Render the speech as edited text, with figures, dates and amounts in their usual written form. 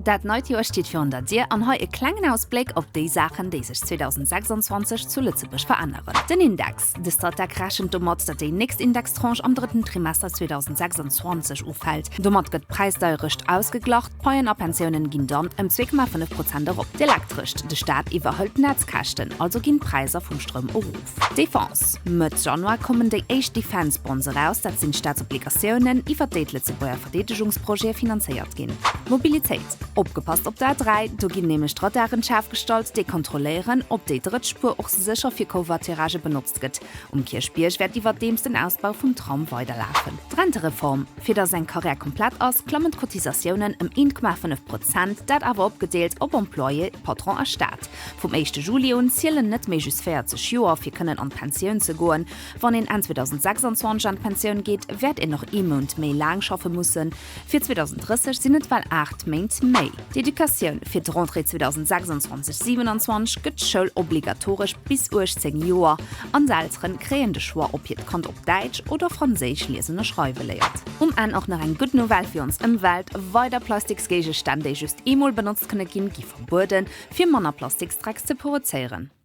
Dat neit Joer steet virun der Dier an hei e klengen Ausbléck op déi Saachen, déi sech 2026 zu Lëtzebuerg veränneren. Den Index, De Statec rechent domat, datt déi nächst Indextranche am drëtten Trimester 2026 ufält. Domat gëtt d'Präisdeierecht ausgeglach, d'Paien a Pensiounen ginn dann ëm 2,5 Prozent erop. D'Elektrescht, De Staat iwwerhëlt d'Netzkäschten, also ginn d'Präisser vum Stroum erof. Defense, Mëtt Januar kommen déi éischt Defense Bonds eraus, dat sinn Staatsobligatiounen, iwwer déi d'Lëtzebuerger Verdeedegungsprojete finanzéiert ginn. Mobilitéit, Opgepasst op der A3, do ginn nämlech d'Radaren schaarf gestallt, déi kontrolléieren, ob déi drëtt Spuer och sécher fir Covoituragë benotzt gëtt. Um Kierchbierg wäert iwwerdeems den Ausbau vum Tram weiderlafen. D'Rentereform, Fir datt eng Karriär komplett ass, klammen d'Cotisatiounen ëm 1,5 Prozent, dat awer opgedeelt op Employé, Patron a Staat. Vum éischte Juli un zielen net méi just 40 Joer, fir kënnen an d'Pensioun ze goen. Wann een Enn 2026 an d'Pensioun geet, wäert een och ee Mount méi laang schaffe mussen. Fir 2030 sinn et well 8 Méint méi. D'Educatioun, Fir d'Rentrée 2026, 27 gëtt d'Schoul obligatoresch bis 18 Joer an d'Elteren kréien de Choix, ob hiert Kand op Däitsch oder Franséisch liesen a schreiwe léiert. Um Enn och nach eng gutt Nouvelle fir ons Ëmwelt, Weider Plastiksgéigestänn, déi just eemol benotzt kënne ginn, gi verbueden. Fir manner Plastiksdrecks ze produzéieren.